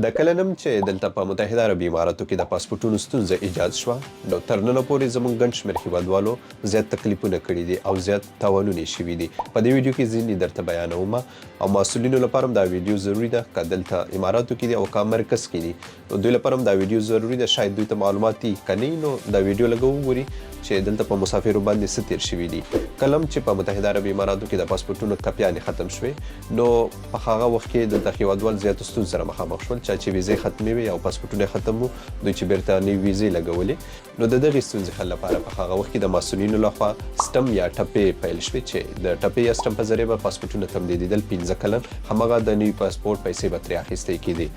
د کله نم چې دلته په متحده عربي اماراتو کې د پاسپورټونو ستونزه ایجاد شوه، نو تر ننه پورې زموږ ګڼ شمېر هیوادوالو زیات تکلیفونه کړي دي او زیات تاوانونه یې شوي دي. په دې ویډیو کې ځینې درته بیانوم او محصلینو لپاره هم دا ویډیو ضروري ده، که دلته اماراتو کې دي او که مرکز کې دي، نو دوی لپاره هم دا ویډیو ضروري ده. شاید دوی ته معلومات دي، که نه نو دا ویډیو لږه وګوري چې دلته په مسافرو باندې څه تیر شوي دي. کله هم چې په متحده عربي اماراتو کې د پاسپورټونو کپیانې ختم شوې، نو په هغه وخت کې دلته هیوادوال زیاتو ستونزو سره مخامخ شول. چا چې ویزې ختمې وې او پاسپورټونه ختم وو، دوی چې بیرته نوې ویزې لګولې، نو د دغې ستونزې حل لپاره په هغه وخت کې د محصلینو لخوا سټم یا ټپې پیل شوې، چې د ټپې یا سټم په ذریعه به پاسپورټونه تمدیدېدل 5 کلن، همغه د نوي پاسپورټ پیسې به ترې اخیستې کېدې.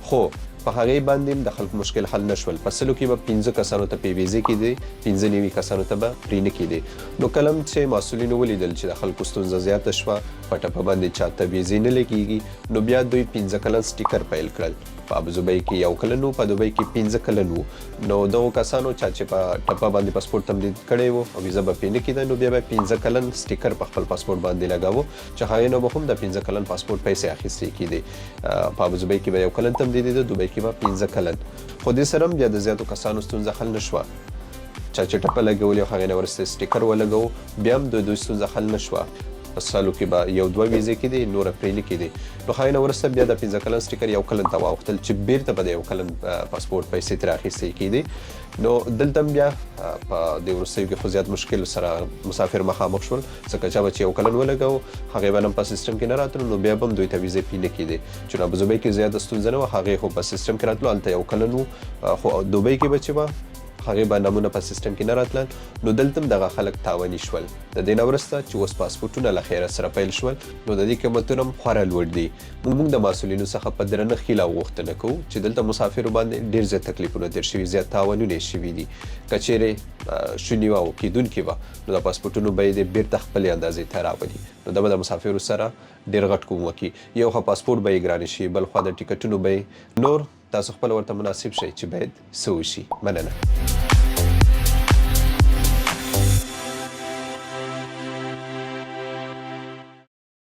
خو په هغې باندې هم د خلکو مشکل حل نه شول. په 100 کې به 5 کسانو ته پې ویزې کېدې، 95 کسانو ته به پرې نه کېدې. نو کله هم چې محصلینو ولیدل چې د خلکو ستونزه زیاته شوه، په ټپه باندې چاته ویزې نه لګېږي، نو بیا دوی 5 کلن سټیکر پیل کړل. په ابوظبۍ کې یو کلن وو، په دوبۍ کې 5 کلن وو. نو دغو کسانو چا چې په ټپه باندې پاسپورت تمدید کړی وو او ویزه به پې نه کېده، نو بیا به 5 کلن سټیکر په خپل پاسپورت باندې لګاوه، چې هغې نه به هم د 5 کلن پاسپورت پیسې اخیستې کېدې. په ابوظبۍ کې به یو کلن تمدیدېده، دوبۍ کې به 5 کلن. خو دې سره هم بیا د زیاتو کسانو ستونزه حل نه شوه. چا چې ټپه لګولې او هغې نه وروسته سټیکر ولګوو، بیا هم د دوی ستونزه حل نه شوه. په سلو کې به یو دوه ویزې کېدې، نوره پرې نه کېدې. نو هغې نه وروسته بیا د 5 کلن سټیکر یو کلن ته واوښتل، چې بیرته به د یو کلن پاسپورت پیسې ترې اخیستې کېدې. نو دلته هم بیا په دې وروستیو کې خو زیات مشکل سره مسافر مخامخ شول، ځکه چا به چې یو کلن ولګاوه، هغې به هم په سیستم کې نه راتلو، نو بیا به هم دوی ته ویزې پې نه کېدې. چې ابوظبۍ کې زیاته ستونزه نه وه، هغې خو په سیستم کې راتلو، هلته یو کلن وو. خو دوبۍ کې به چې وه، هغې به نمونه په سیستم کې نه راتلل. نو دلته هم دغه خلک تاواني شول. د دې نه وروسته چې اوس پاسپورټونه له خیره سره پیل شول، نو د دې قیمتونه هم خورا لوړ دي. موږ د محصلینو څخه په درنښت هیله او غوښتنه کوو چې دلته مسافرو باندې ډېر زیات تکلیفونه تېر شوي، زیات تاوانونه یې شوي دي. که چیرې شوني وه او کېدونکې وه، نو د پاسپورټونو بیې دې بیرته خپلې اندازې ته راولي، نو دا به د مسافرو سره ډېر غټ کومک وکړي. یو خوا پاسپورټ به یې ګرانې شي، بل خوا د ټیکټونو بیې. نور تاسو خپل ورته مناسب شئ چې باید څه وشي. مننه.